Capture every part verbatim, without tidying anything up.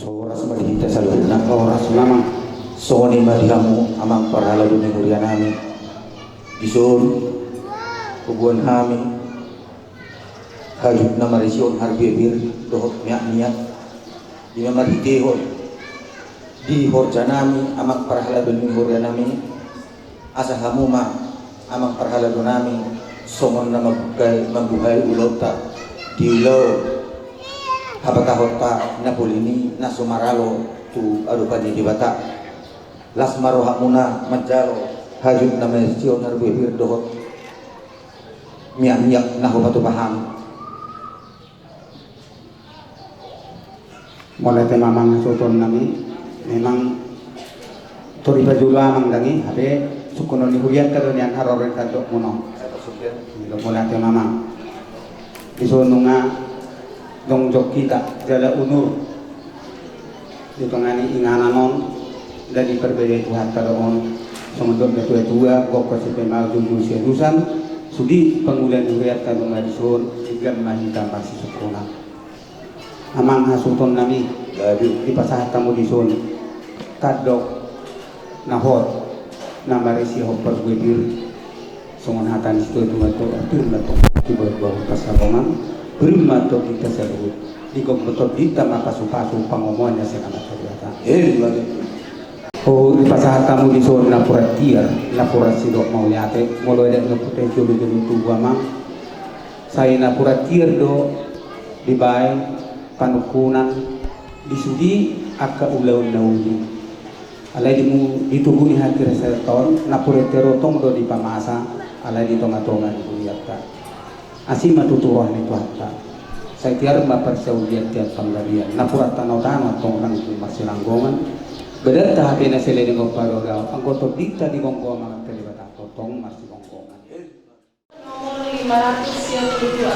Horas ma di hita saluhutna. Horas ma amang. Songon i ma di hamu amang parhalado ni huria nami. Dison huboan hami hajut na marisi on, harbir-bir dohot miak-miak, di na marhitehon di horja nami amang parhalado ni huria nami. Asa hamu ma amang parhalado nami songon na mambuhai, mambuhai ulaonta di ulaon hapatahonta na poli ni na so maralo tu adopan ni Debata. Las ma rohamuna manjalo hajut na marisi on, harbir-bir dohot miak-miak na hupatupa hami. Mauliate ma amang hasuhuton nami. Memang tor dipajolo amang dang i, hape sungkunon ni hurianta do nian haroro ni tandok muna. Mauliate ma amang. Dison nunga jongjong hita jala unur di tonga ni inganan on, dan diparbadai Tuhanta do on. Songon dok na tua-tua, gokhon sipaima, ujur-ujur sialusan. Sude pangula ni hurianta nunga dison, denggan ma hita marsisungkunan. Amang hasuhuton nami, dipasahat hamu dison tandok na hot na marisihon parbue pir. Songon hata ni situa-tua, pir ma tong di bahul-bahul pansalongan, pir ma tong hita saluhut, digomgom tondinta ma pasu-pasu pangomoan ni asi ni Amanta Debata. Dipasahat hamu dison napuran tiar, napuran sidok mauliate. Molo adat ni ompunta i jolo-jolo tubu amang, sai napuran tiar do dibaen panungkunan di sude angka ulaon na uli. Alai di tubu ni hatiasan on napuran tiar on tong do dipamasa, alai di tonga-tonga ni hurianta. Asi ma tutu roha ni Tuhanta. Sai tiar ma parsaulian, tiar panggabean, napuran tano-tano tong nang marsilanggongan. Badanta hape na saleleng on padoda, anggo tondinta digomgom Amanta Debata tong marsigomgoman. Nomor lima ratus sia puluh dua.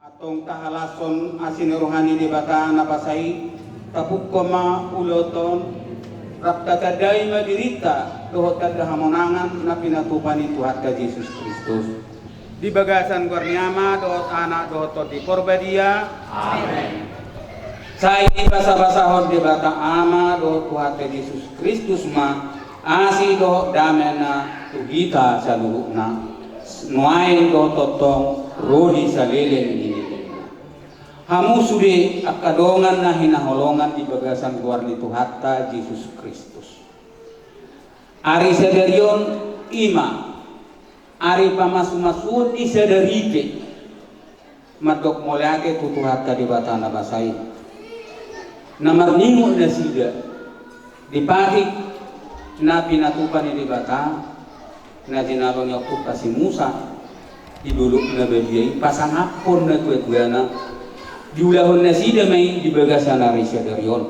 Antong tahalashon asi ni roha ni Debata na basa i, tapukkon ma ulaonta on, rap tatandai ma dirinta dohot tanda hamonangan na pinatupa ni Tuhanta Jesus Kristus. Di bagasan goar ni Ama dohot Anak dohot Tondi Porbadia. Amen. Sai dibasabasahon Debata Ama dohot Tuhanta Jesus Kristus ma asi dohot damena tu hita saluhutna, nuaeng dohot tongtong ro di saleleng ni lelengna. Hamu sude angka dongan na hinaholongan di bagasan goar ni Tuhanta Jesus Kristus. Ari sadari on i ma ari pamasumasuon ni sada ripit mandok mauliate tu Tuhanta Debata na basa i. Na marningot nasida di patik na pinatupa ni Debata na jinalo ni ompunta si Musa di dolok na badia i, pasangaphon na tuatuana, diulahon nasida ma i di bagasan ari sadari on.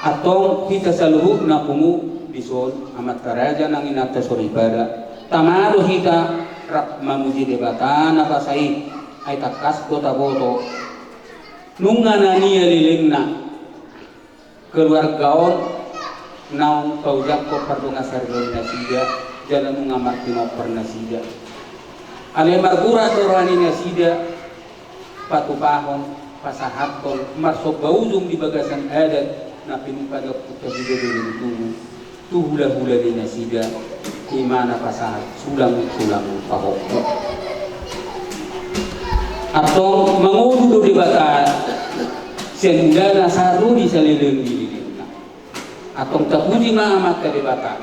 Antong hita saluhutna pungu dison, amanta raja nang inanta soripada, Tama do hita rap mamuji Debata na basa i, ai tangkas do taboto nunga na nialelengna keluarga on naung paujangkon pardongansaripeon nasida jala nunga martinompar nasida. Alai margurat do roha ni nasida patupahon, pasahathon marsomba ujung di bagasan adat na pinungka ni ompunta sigadugaduhon tubu tu hulahula ni nasida, i ma na pasahat sulangsulang pahompu. Antong mangolu do Debata sian mulana sahat ro di saleleng ni lelengna. Antong tapuji ma Amanta Debata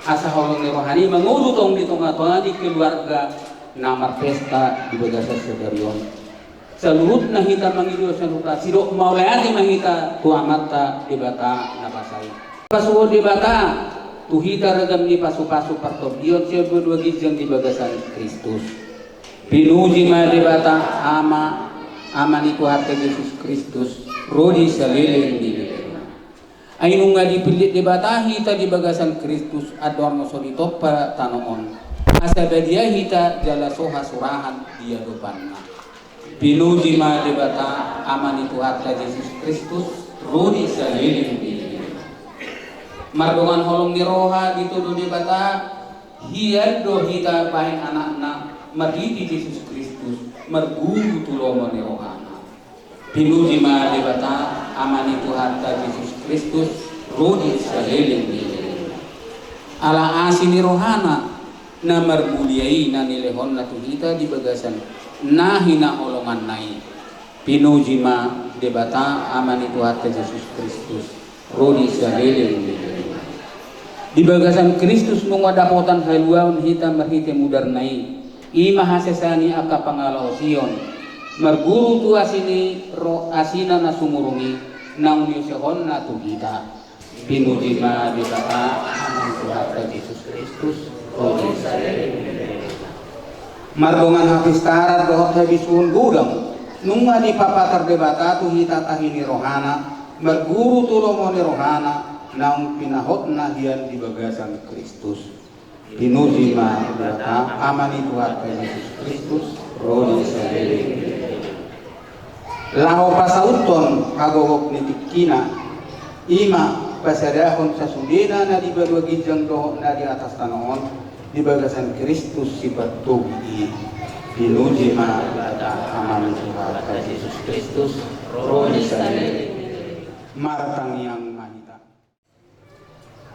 asa holong ni rohana i mangolu tong di tongatonga ni keluarga na marpesta di bagasan sadari on. Saluhutna hita mangido saluhutna sidok mauliate ma hita tu Amanta Debata na basa i. Pasupasu Debata tu hita ragam ni pasupasu partondion sian banua ginjang di bagasan Kristus. Pinuji ma Debata Ama, Ama ni Tuhanta Jesus Kristus, ro di saleleng ni lelengna. Ai nunga dipillit Debata hita di bagasan Kristus, andorang so ditompa tano on, asa badia hita jala so hasurahan di adopanna. Pinuji ma Debata, Ama ni Tuhanta Jesus Kristus, ro di saleleng ni lelengna. Mardongan holong ni roha ditodo Debata, hian do hita bahen anakna marhite Jesus Kristus, marguru tu lomo ni rohana. Pinuji ma Debata, Ama ni Tuhanta Jesus Kristus, ro di saleleng ni lelengna. Ala asi ni rohana na marmulia i na nilehonna tu hita di bagasan na hinaholonganna i. Pinuji ma Debata, Ama ni Tuhanta Jesus Kristus, ro di saleleng ni lelengna. Di bagasan Kristus nunga dapotan haluaon hita marhite mudarna i. I ma hasesaan ni angka pangalaosion, marguru tu asi ni ro-, asina na sumurung i, naung niusehonna tu hita. Pinuji ma Debata, Ama ni Tuhanta Jesus Kristus, ro di saleleng ni lelengna. Mardongan hapistaran dohot habisuhon godang nunga dipapatar Debata tu hita tahi ni rohana, marguru tu lomo ni rohana, naung pinahotna hian di bagasan Kristus. Pinuji ma Debata, Ama ni Tuhanta Jesus Kristus, ro di saleleng ni lelengna. Laho pasauthon hagogok ni tingkina, i ma pasadahon sasudena na di banua ginjang dohot na di atas tano on, di bagasan Kristus Sipantogi i. Pinuji ma Debata, Ama ni Tuhanta Jesus Kristus, ro di saleleng ni lelengna. Martangiang ma hita.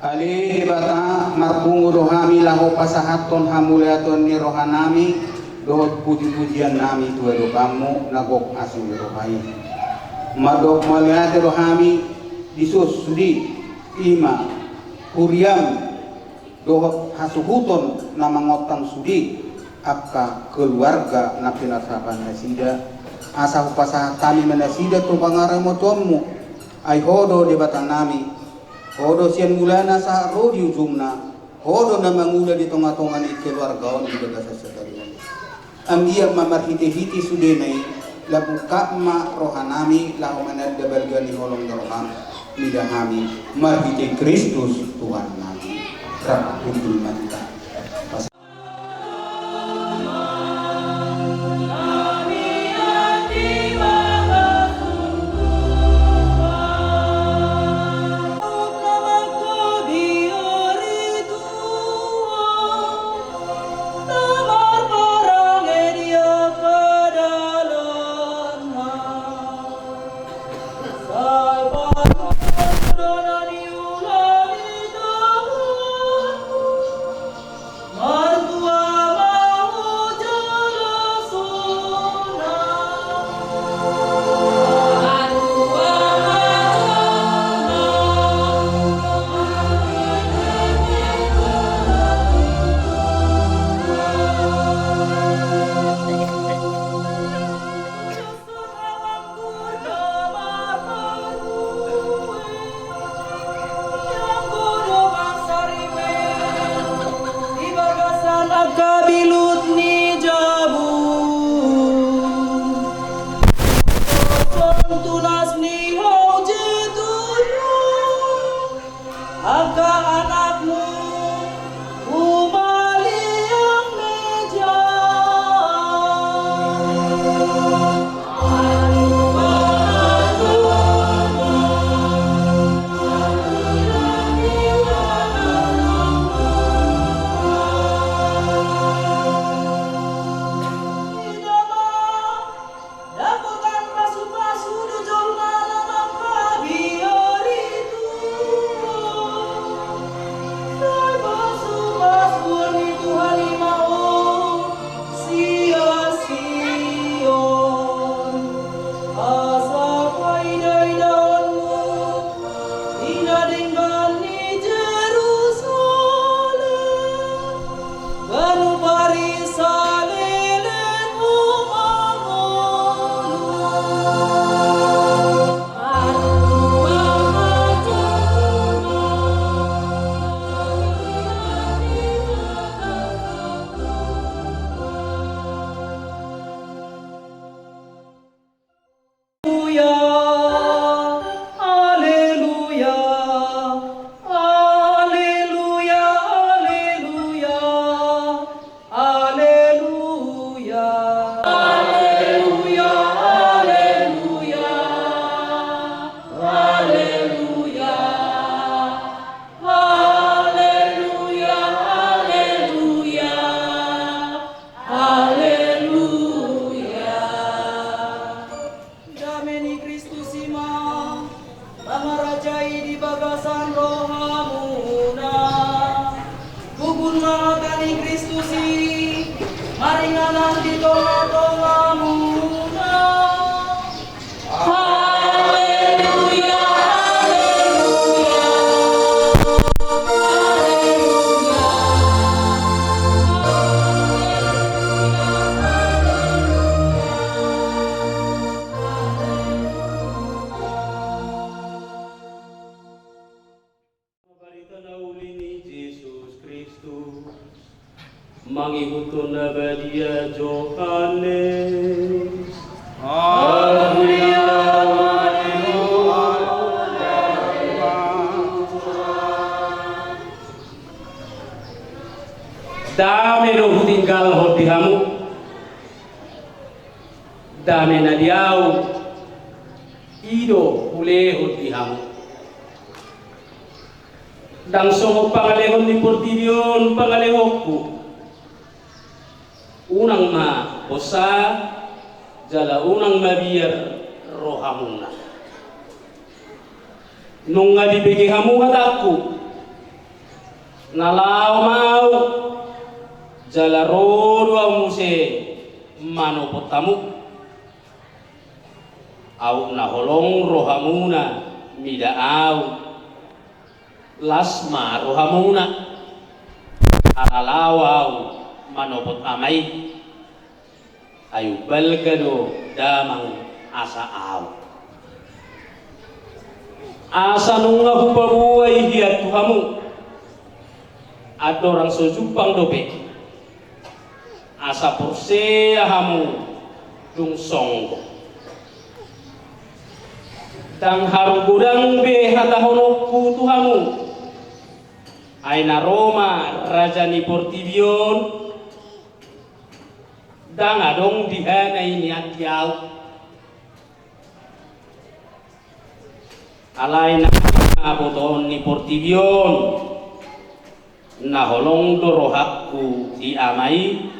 Ale Debata, marpungu do hami laho pasahathon hamuliateon ni rohanami dohot pujipujiannami tu adopanmu na gok asi ni roha i. Mandok mauliate do hami di son sude, i ma huriam dohot hasuhuton na mangontang sude, angka keluarga na pinarsapan nasida, asa hupasahat hami ma nasida tu pangaramotionmu. Ai Ho do Debatanami, Ho do sian mulana sahat ro di ujungna, Ho do na mangula di tongatonga ni keluarga on di bagasan sadari on. Anggiat ma marhitehite sudena i, labungkap ma rohanami laho mananda balga ni holong ni roham, mida hami, marhite Kristus Tuhannami. Rap hundul ma hita. Angka anakmu, humaliang Hata ni Kristus i maringanan di tongatongamuna. Haleluya, haleluya, haleluya, haleluya. Barita na uli ni Jesus Kristus mangihuthon na badia Johannes. Haleluya, haleluya, haleluya. Dame do hutinggalhon di hamu, dame na di ahu, i do hulehon di hamu. Ndang songon pangalehon ni portibi on pangalehonku. Unang ma hosa, jala unang mabiar rohamuna. Nunga dibege hamu hatangku, na laho ma ahu, jala ro do ahu muse manopot hamu. Aut na holong rohamuna mida ahu, las ma rohamuna. Ala laho ahu manopot Ama i, ai umbalga do damang asa ahu. Asa nunga hupaboa i hian tu hamu, andorang so jumpang dope, asa porsea hamu dung songgop. Ndang haru godang be hatahononku tu hamu, ai na ro ma raja ni portibi on, ndang adong dihana i nian di ahu. Alai na botohon ni portibi on, na holong do rohangku di Ama i,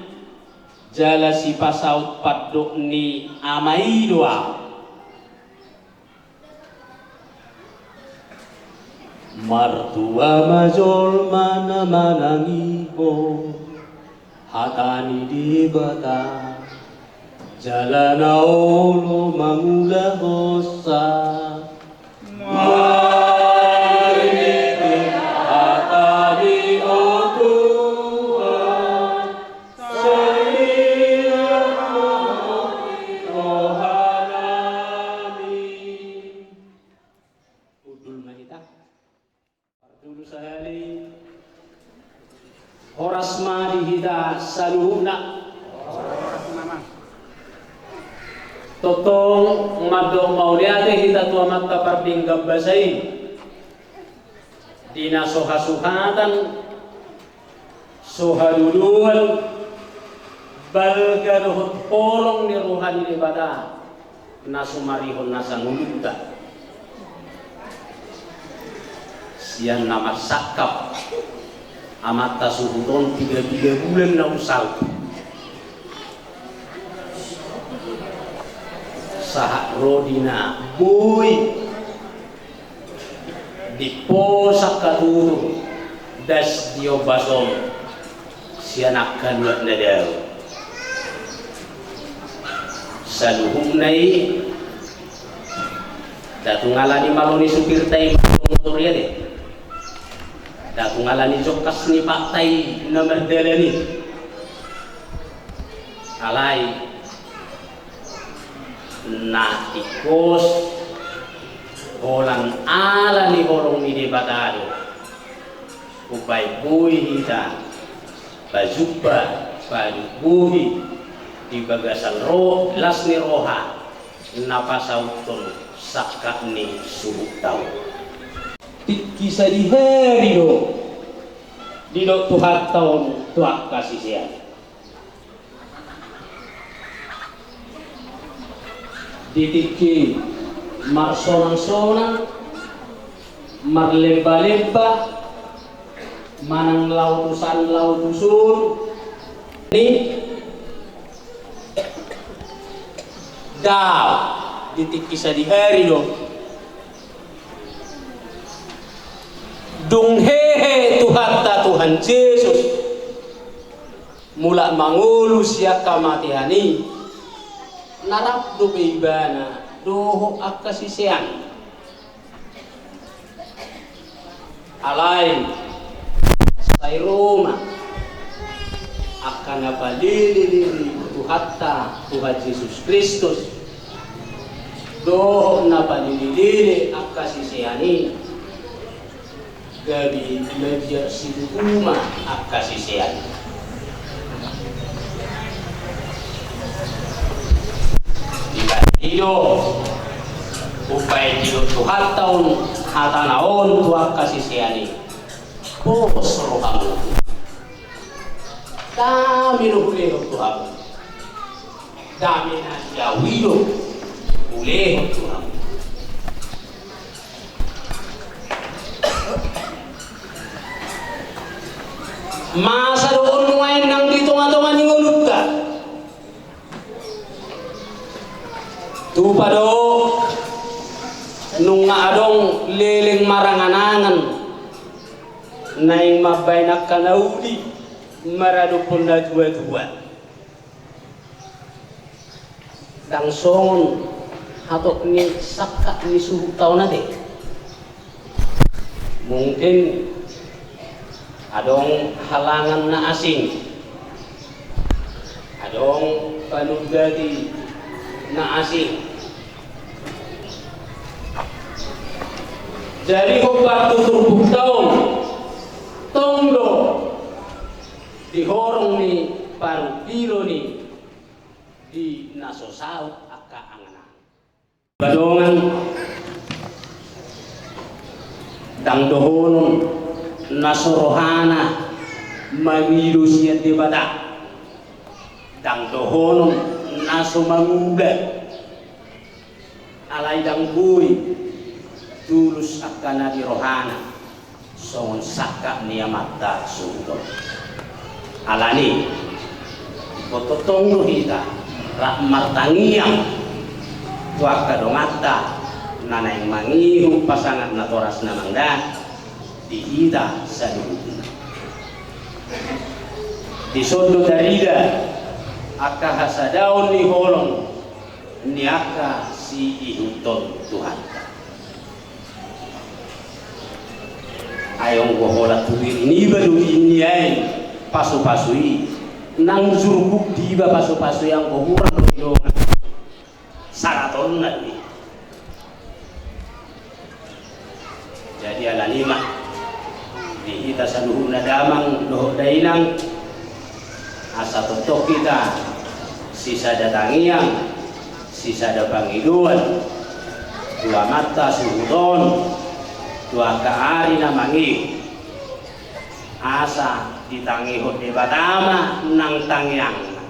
jala sipasaut pandok ni Ama i do ahu. Martua ma jolma na manangihon hata ni Debata, jala na olo mangulahonsa. Marhite hata ni on Tuhan, sai ia ma rohanami. Hundul ma hita. Parjolo sahali, horas ma di hita saluhutna. Tongtong mandok mauliate hita tu Amanta Pardenggan Basa i, di na so hasuhatan, so hadodoan, balga dohot holong ni roha ni Debata na sumarihon nasa ngolunta. Sian na marsangkap amanta suhut on piga-piga bulan na umsaut, sahat ro di na boi diposak hatutu das di ombas on sian angka luat na dao. Saluhutna i, nda tung ala ni malo ni supirta i motor i ate, nda tung ala ni jongkas ni patta i na mardalan i. Alai na tingkos holan ala ni holong ni Debata do umbaen boi hita pajumpa, padubuhi di bagasan ro las ni roha na pasauthon sangkap ni suhut on. Tingki sadihari do didok Tuhanta on tu angka sisean. Di tingki marsonang-sonang, marlemba-lemba, manang laho tusan laho tuson, ni dao di tingki sadihari do. Dung hehe Tuhanta Tuhan Jesus Mulak mangolu sian hamatean i, na rap dope ibana dohot angka sisean. Alai sai ro ma angka na palele-lele Tuhanta, Tuhan Jesus Kristus, dohot na palele-lele angka sisean i. Gabe mabiar situtu ma angka sisean. Dibahen i do, umbahen didok Tuhanta on hatana on tu angka sisean i: Pos rohamu. Dame do hulehon tu hamu. Dame na di ahu i do hulehon tu hamu. Masa do on nuaeng nang di tonga-tonga ni ngolunta. Tupa do nunga adong leleng marangan-angan naeng mambahen angka na uli maradophon na tua-tua. Ndang songon hatop ni sangkap ni suhut taon ate. Mungkin adong halangan na asing, adong panundati na asing. Jadi hombar tu turpukta on, tong do di horong ni parungkilon i di na so saut angka angan-angan. Ba dongan, ndang dohonon na so rohana mangido sian Debata, ndang dohonon na so mangula. Alai ndang boi tulus angka na di rohana songon sangkap ni amanta suhut on. Alani i, ingkon tongtong do hita rap martangiang tu angka donganta na naeng mangihut pasangat natoras na mangda di hita saluhutna. Dison do tarida angka hasadaon ni holong ni angka siihuthon Tuhanta. Ai anggo holan tu diri niba do i nian pasu-pasu i, nang jurguk di iba pasu-pasu i anggo hurang do i dongan. Saratonna do i. Jadi alani ma di hita saluhutna damang dohot dainang, asa tongtong hita sisada tangiang, sisada pangidoan tu amanta suhut on, tu angka ari na mangihut, asa ditangihon Debata ma nang tangiangna.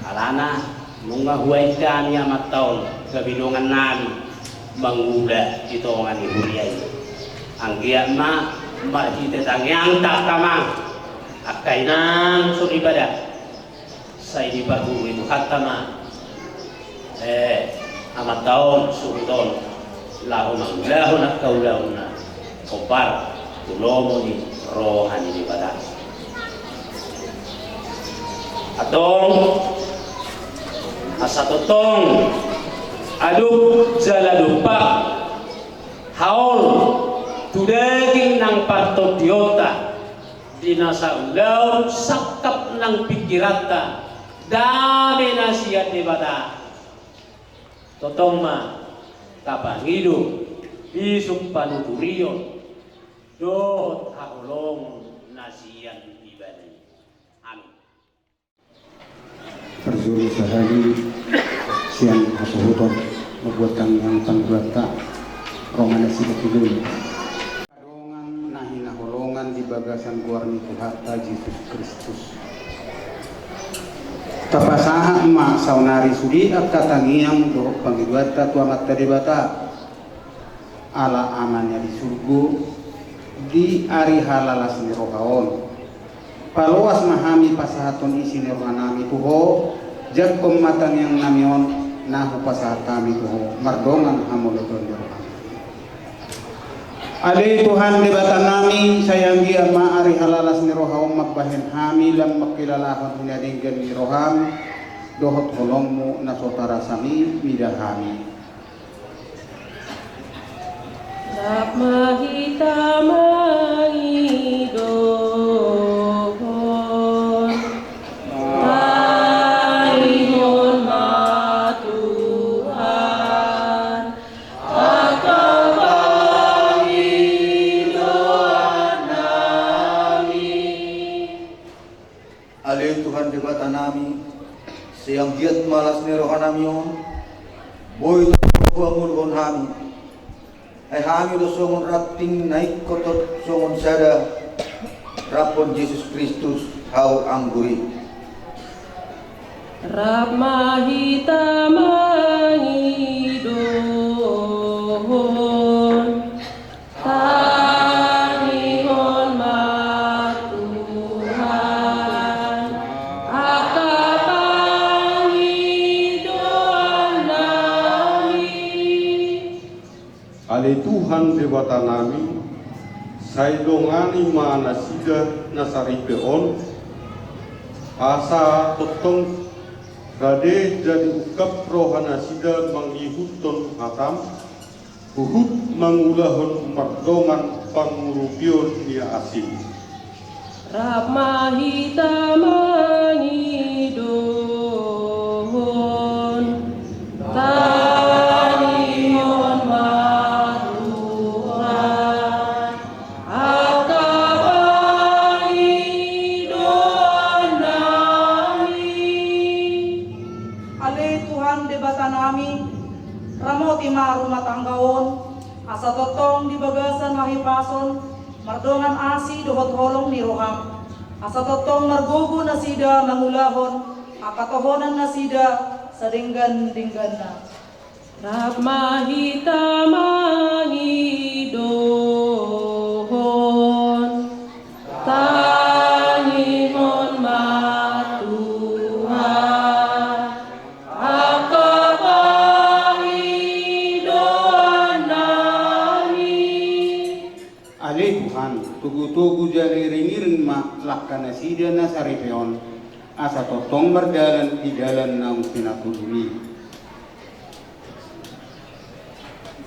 Alana nunga huain hami amanta on gabe dongannami mangula di tonga ni huria i. Anggiat ma marhite tangiangta angka amang, angka inang soripada, sai diparhurui Tuhanta ma, eh, amanta on suhut on laho mangulahon angka ulaonna hombar tu lomo ni roha ni Debata. Antong, asa tongtong adong jala dompak haol tu daging nang partondionta di na saulaon sangkap nang pingkiranta dame na sian Debata. Tongtong ma tapangido bisuk panuturion dohot haholongon na sian Ibana i. Amin. Parjolo sahali sian hasuhuton mambuat tangiang pangidoanta, ro ma nasida tu jolo. Dongan na hinaholongan di bagasan goar ni Tuhanta Jesus Kristus. Tapasahat ma saonari sude angka tangiang dohot pangidoanta tu Amanta Debata, ala Amana di surgo, di ari halalas ni roha on. Paloas ma hami pasahathon isi ni rohanami tu Ho, jangkon ma tangiangnami on na hupasahat hami tu Ho mardongan hamoloton ni roham. Ale Tuhan Debata nami, sai anggiat ma ari halalas ni roha on mambahen hami lam mangkilalahon na denggan ni roham dohot holongmu na so tarasam i mida hami. Rap ma hita mangidohon. Tanihon ma Tuhan angka pangidoan nami. Ale Tuhan Debata nami, sai anggiat ma las ni roha nami on boi tong huangoluhon hami. Ai hami do songon ranting na ingkon songon sada raphon Jesus Kristus hau anggur i. Rap ma hita mangidohon. Tanihon ma Tuhan angka pangidoan nami. Ale Tuhan Debata nami, sai dongani ma nasida na saripe on, asa tongtong rade jadi ungkap roha nasida mangihuthon hatam, huhut mangulahon mardongan pangurupion ni asi. Rap ma hita mangidohon. Tanihon ma Tuhan angka pangidoan nami. Ale Tuhan Debata nami, ramoti ma rumah tangga on, asa tongtong di bagasan hahipason, mardongan asi dohot holong ni roham, asa tongtong margogo nasida mangulahon angka tohonan nasida sadenggan-dengganna. Rap ma hita mangidohon. Tanihon ma Tuhan angka pangidoan nami. Ale Tuhan, togu-togu jala iring-iring ma langka nasida na saripe on, asa tongtong mardalan di dalan naung pinatudun i.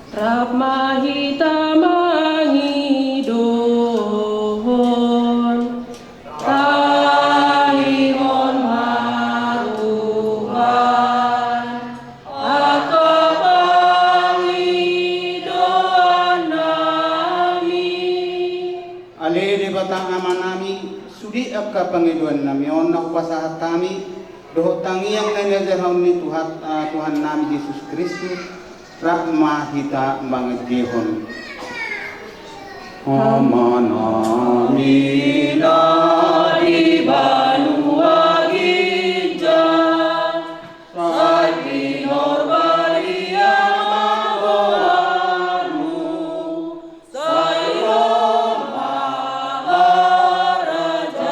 Rap ma hita mangidohon. Tanihon ma Tuhan angka pangidoan nami. Ale Debata Ama nami, sude angka pangidoan nami on na hupasahat hami, dohot tangiang na niajarhon ni Tuhan, ah, Tuhan nami Jesus Kristus, rap ma hita mangegehon. Ama nami na di banua ginjang, sai pinarbadia ma goarmu, sai ro ma harajaonmu,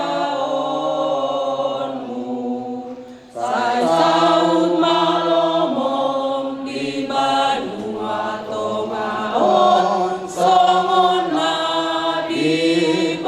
sai saut ma lomom di banua tonga on songon na di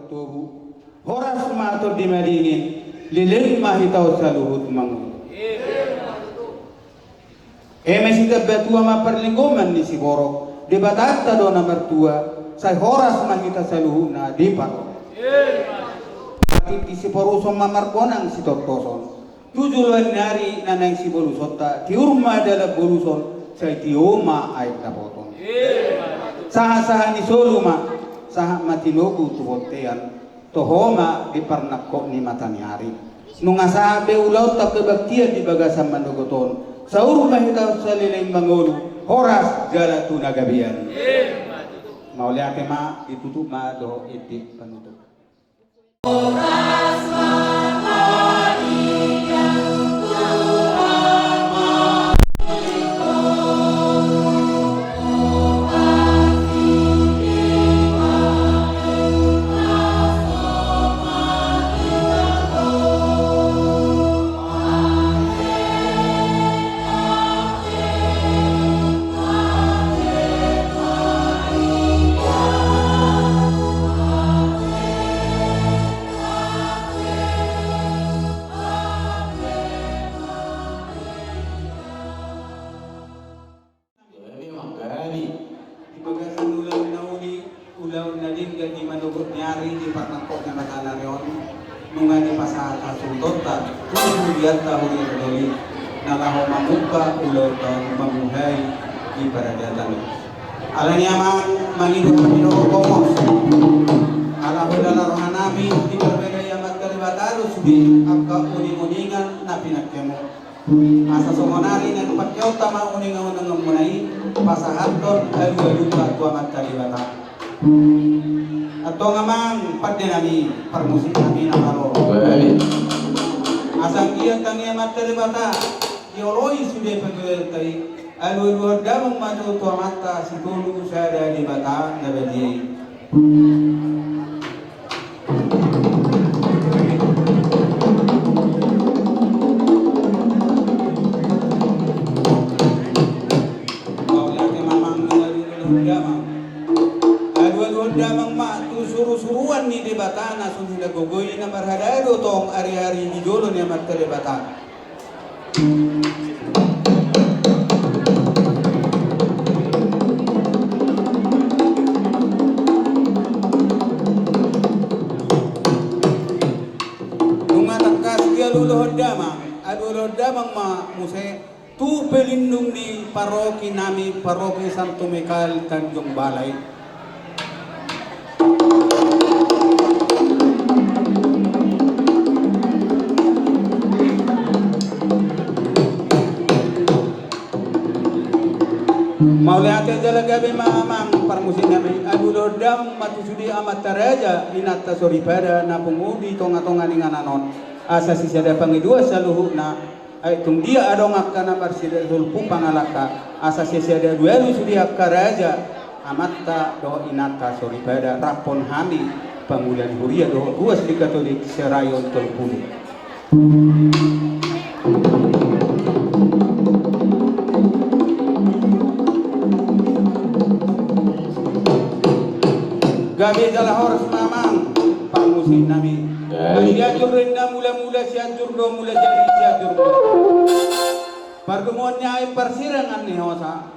Tobu, horas ma tondi madingin, leleng ma hita on saluhut mangolu. Eme sitambatua ma parlinggoman ni siborok, Debatanta do na martua, sai horas ma hita saluhutna diparorot. Patik di siporuson ma marbonang sitontoson. Tu joloan ni ari na naeng sibolusonta, tiur ma dalan boluson, sai tio ma aek dapoton. Sahat-sahat ni solu ma, sahat ma tinogu tu bontean, toho ma di parnangkok ni mata ni ari. Nunga sahat be ulaonta kebaktian di bagasan manogot on, saur ma hita saleleng mangolu, horas jala tu na gabean. Mauliate ma, ditutup ma dohot ende panutup. Di bagasan ulaon na uli, ulaon na denggan di manogot ni ari, di parnangkok ni mata ni ari on, nunga dipasahat hasuhutonta tu suhutanta huria na doli, na laho mamungka ulaonta on, mamuhai di paradaton. Alani i amang, mangido hami dohot gomos, ala holan rohanami diparbadai Amanta Debata do sude angka uninguningan na pinangkeonmu. Asa songon ari na dipangkeonta ma uninguninganmuna i, pasahathon alualunta tu Amanta Debata. Antong amang pandenami, parmusiknami na malo. Baik. Asa anggiat tangi Amanta Debata, dioloi sude panggabeanta i, alualuhon damang ma tu Amanta Sitolu Sada Debata na badia i. Mauliate ma amang, alualuhon damang. Alualuhon damang ma tu surusuruan ni Debata na so hinagogo i, na marhadao do tong ari-ari di jolo ni Amanta Debata. Nunga tangkas dialualuhon damang, alualuhon damang ma muse tu pelindung ni parokinami, Paroki Santo Mikael Tanjung Balai. Mauliate jala gabe ma amang parmusiknami, alualuhon damang ma tu sude amanta raja, inanta soripada na pungu di tongatonga ni inganan on, asa sisada pangidoan saluhutna. Ai tung dia adong angka na marsida tolpu pangalangka, asa sisada alualu sude angka raja, amanta dohot inanta soripada, raphon hami pangula ni huria dohot ruas ni Katolik Serayon tolu pulu. Gabe jala horas ma amang parmusiknami. Baik. Sianjur do inna mulamula, Sianjur do mula jadi Sianjur mula. Pardomuan ni aek parsirangan ni hosa.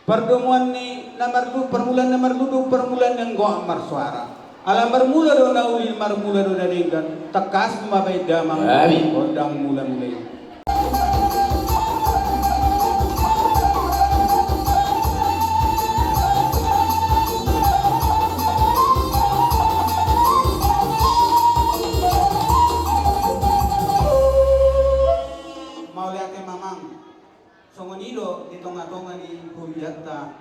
Pardomuan ni na marlu-, parmulaan na marluduk, parmulaan ni anggo marsoara. Ala marmula do na uli, marmula do na denggan. Tangkas ma baen damang. Amin. Gondang mulamula i. Mauliate ma amang. Songon i do di tongatonga ni hurianta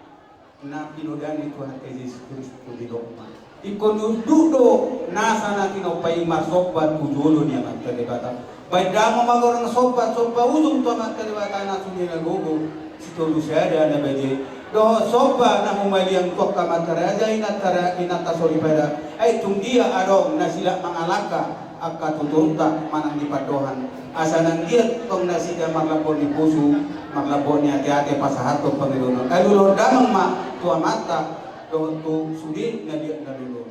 na pinodaan ni Tuhanta Jesus Kristus, didok ma. Ingkon unduk do nasa na tinompa i marsomba tu jolo ni Amanta Debata. Baen damang ma godang somba, somba ujung tu Amanta Debata na sumina gogo, Sitolu Sada na badia i. Dohot somba na humaliang tu angka amanta raja, inanta ra-, inanta soripada. Ai tung dia adong na silak mangalangka angka tuturta manang di pandohan. Asa nang dia tong nasida marlambok ni pusu, marlambok ni ateate pasahathon pangidoan on. Alualuhon damang ma tu amanta dohot tu sude na dia na lolo.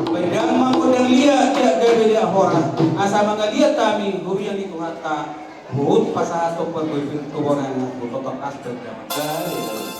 Baen damang gondang liat, liat gabe liat horas. Asa mangaliat hami huria ni Tuhanta, huhut pasahathon parbue pir tu bona ni hasuhuton, tongtong tangkas baen damang.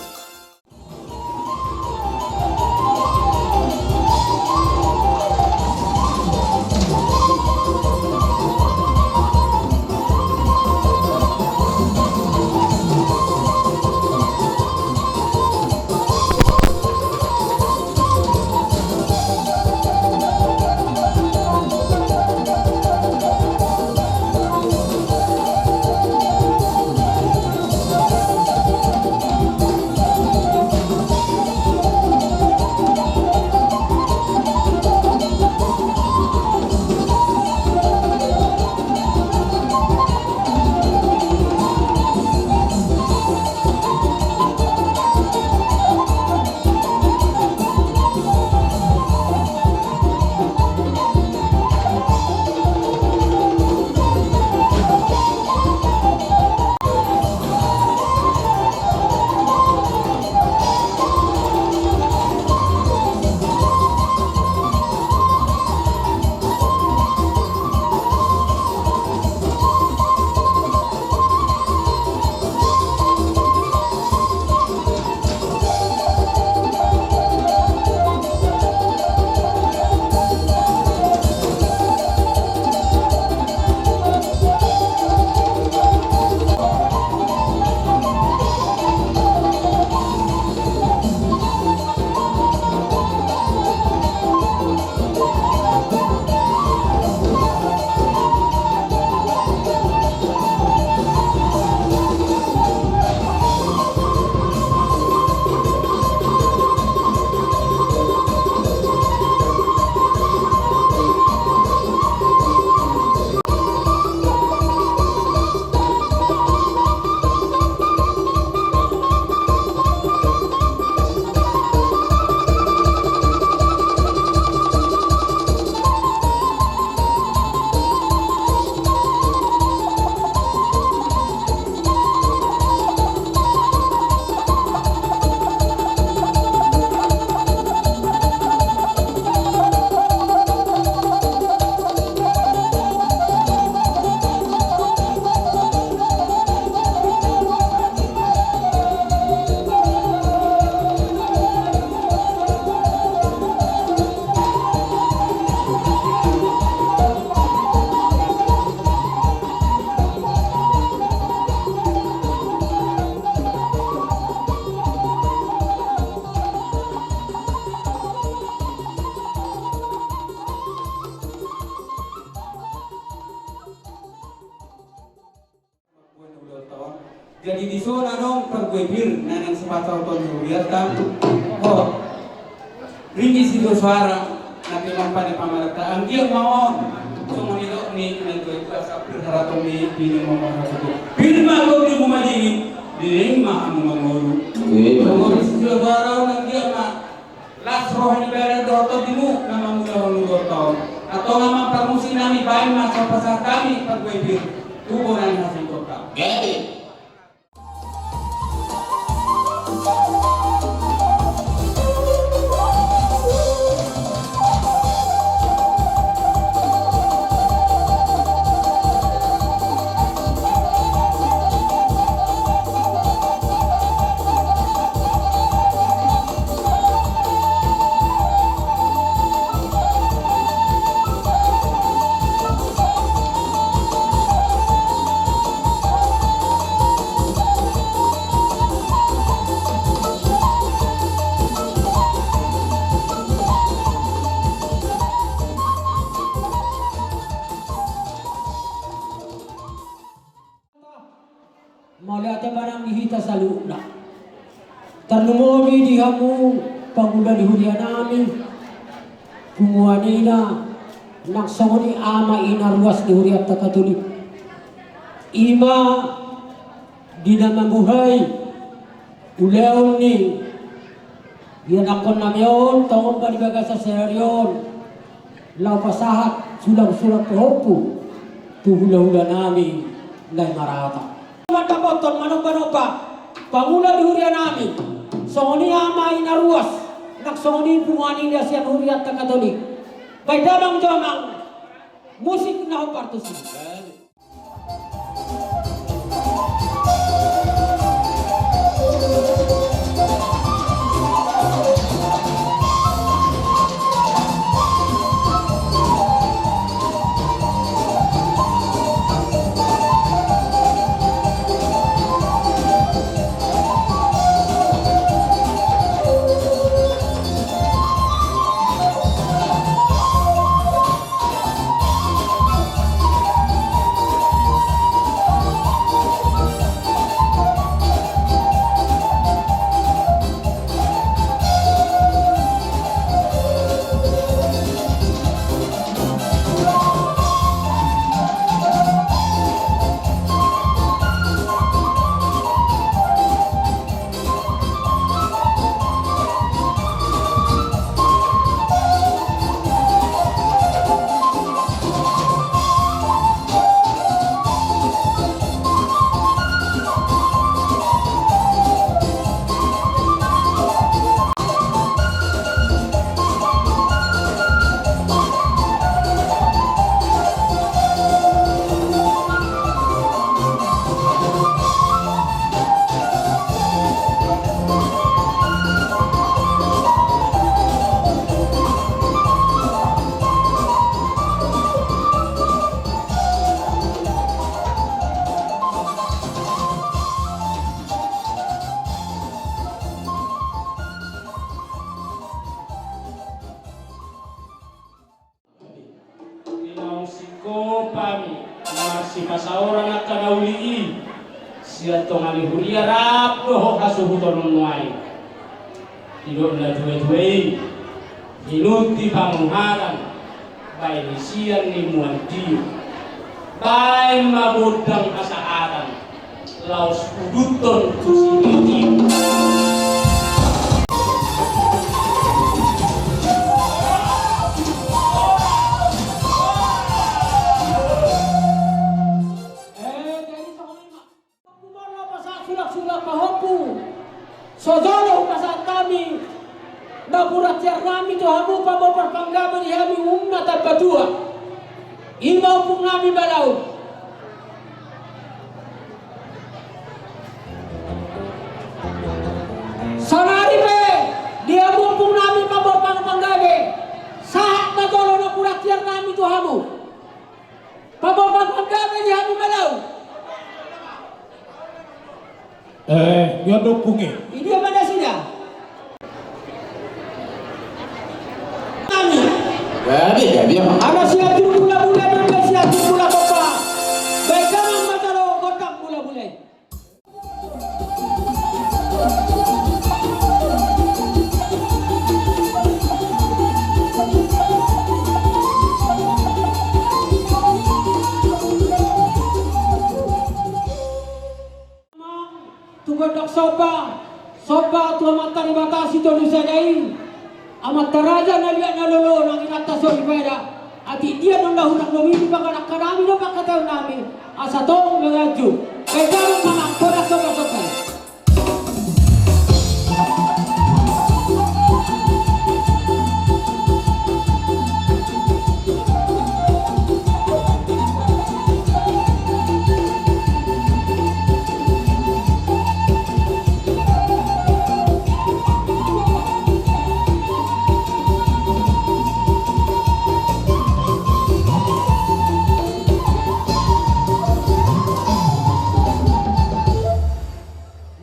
Jadi dison adong parbue pir na naeng sipasahaton hurianta. Ho, ringgit sitio soara na pinampa ni pamarenta, anggiat ma on songon nidok ni na dua itu asa pir haraton ni bini ma on hasuhuton. Pir ma tondi muna madingin, dingin ma hamu mangolu. Songon i sitio soara on, anggiat ma las roha ni bere dohot tondimu na mangulahon hurianta on. Antong amang parmusik nami, baen ma sian pasahat hami parbue pir tu bona ni hasuhutonta. Gabe. Mauliate ma nang di hita saluhutna. Tarlumobi di hamu pangula ni huria nami, punguan ina, nang songon i ama ina ruas ni hurianta Katolik. I ma di na mambuhai ulaon ni ianakhon nami on, tongon ma di bagasan sadari on, laho pasahat sulang-sulang pahompu tu hula-hula nami na i marata. Mandapothon manomba-nomba pangula ni huria nami, songon i ama ina ruas, nang songon i punguan ina sian hurianta Katolik. Baen damang jo amang musik na hombar tusi. Di naung singkop hami marsipasaoran angka na uli i, sian tonga ni huria rap dohot hasuhuton on nuaeng. Didok na tuatua i, hinunti pangoharan, baen isian ni muan tio, baen ma gondang hasahatan. Laos uduthon tu si Titi. Eh, jadi songon i ma. Pasahat sulak-sulak pahompu. So jolo hupasahat hami napuran tiar nami tu hamu, pamompar panggabe di hami umumna Tambatua. I ma ompung nami Malau. Saonari pe di hamu ompung nami pamompar panggabe, sahat ma jolo napuran tiar nami tu hamu. Pamompar panggabe di hami Malau. Eh, dia dukung i. Idia ma nasida. Nami. Gabe, gabe, ama. Ama siatu mula-mula, ama siatu mula-mula. Baik, ama mata lo, kotak mula-mula. Tu gondang somba, somba tu Amanta Debata Sitolu Sada i. Amanta raja na liat na lolo, nang inanta soripada. Atik dia nang na hurang lobi di panganak kanami do pangkataion nami. Asa tong manganju. Baen damang ma amang, gondang somba-somba.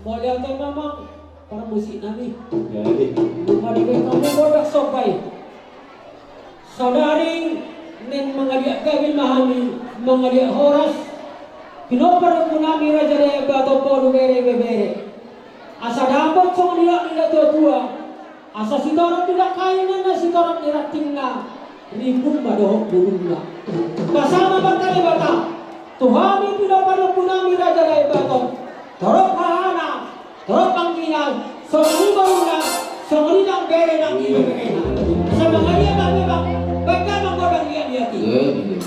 Mauliate ma amang, parmusik nami. Jadi. Mauliate ma amang, gondang somba i. Saonari naeng mangaliat gabe ma hami, mangaliat horas. Pinompar ni ompu nami Raja Dayang Batok, boru, bere, ibebere. Asa dapot songon nidok ni natuatua. Asa sitoron ni dangkaina, na sitoron ni rantingna, ripum ma dohot bulungna. Pasa ma Amanta Debata tu hami pinompar ni ompu nami Raja Dayang Batok. Torop hahana, torop anggina, songon i boruna, songon i nang bere nang ibeberena. Asa mangaliat ma amang, baen damang gondang liat-liat i. Iya, iya.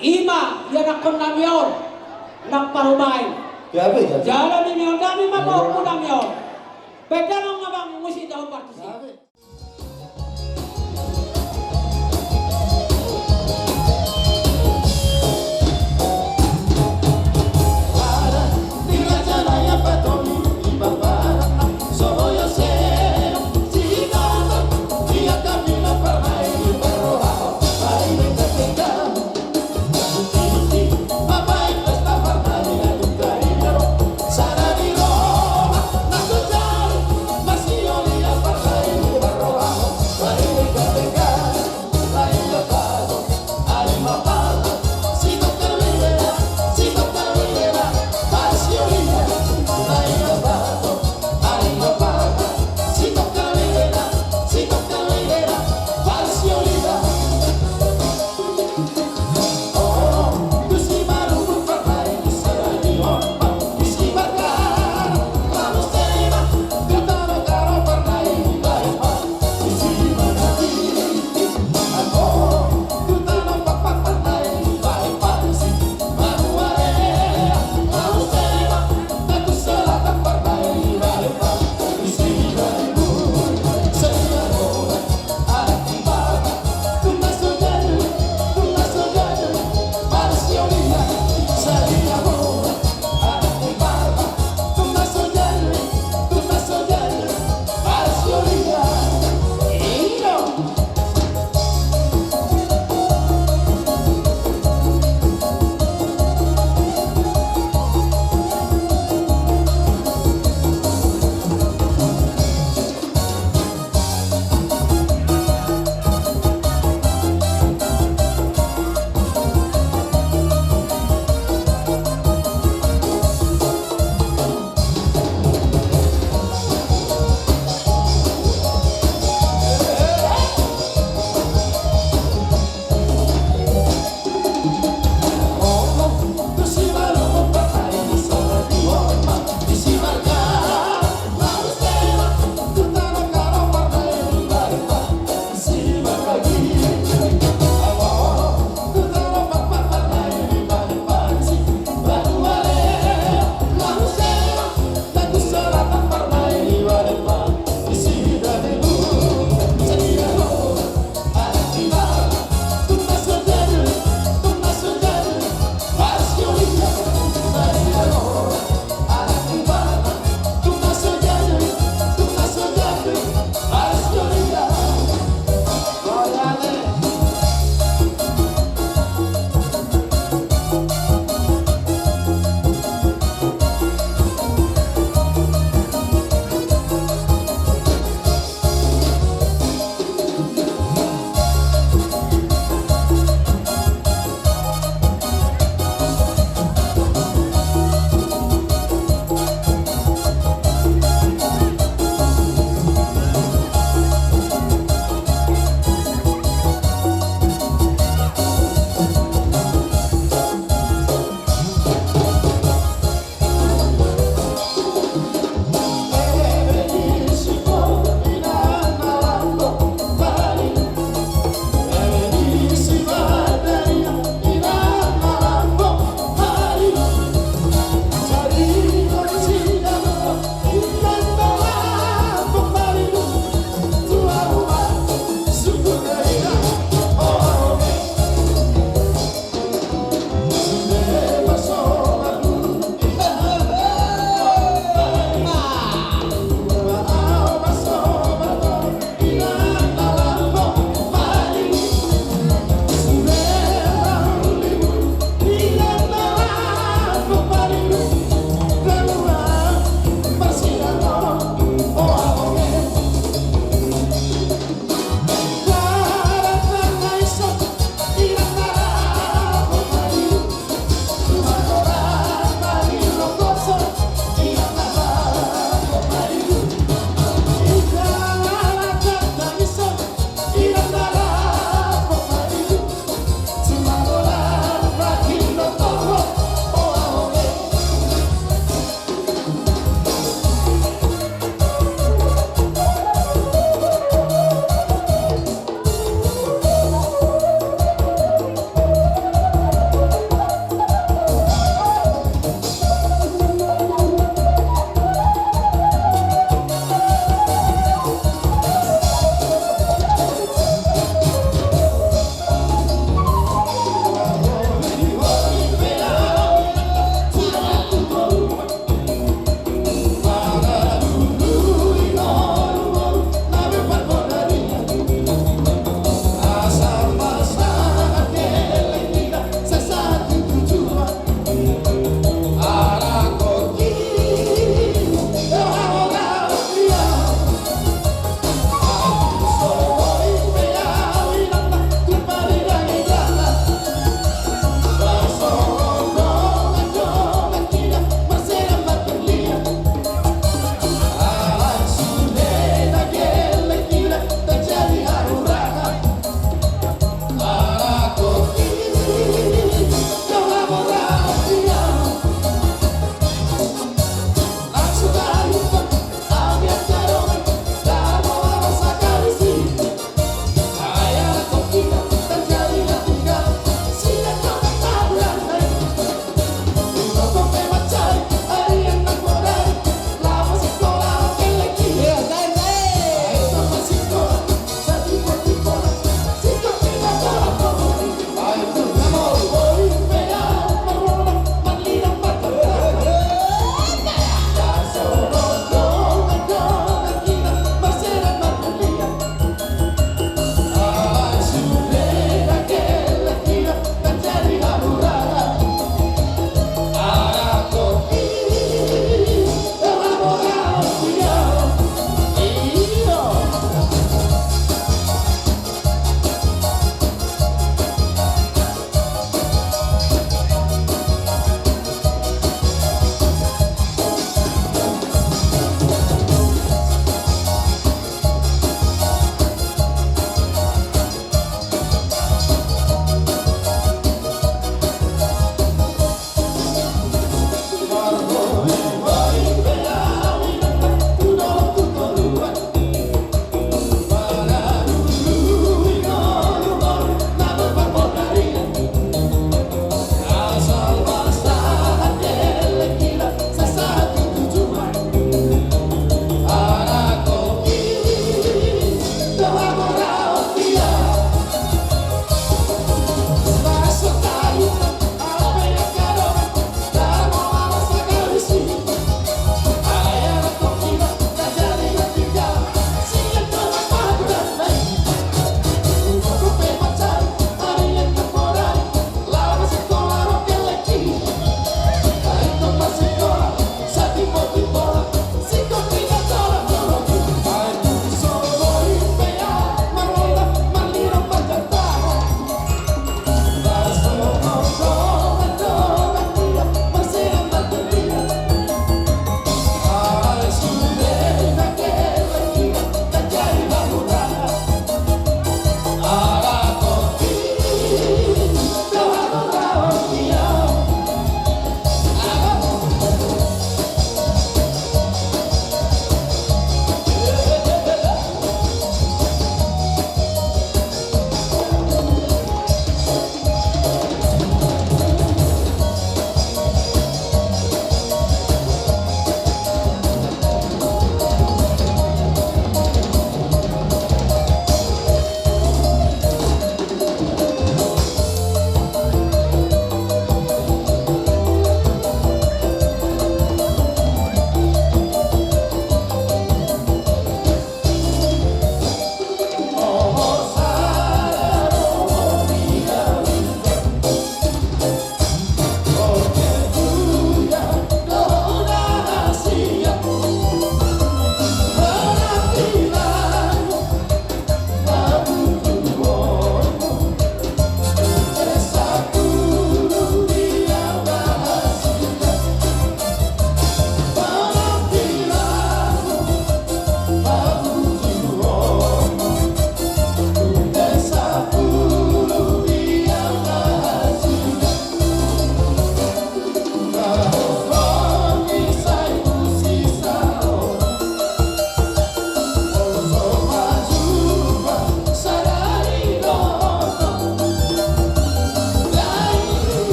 Ima ianakhon nami on nang parumaen. Jala nini on nami ma pahompu nami on. Pe dang nunga bang muse daon partus.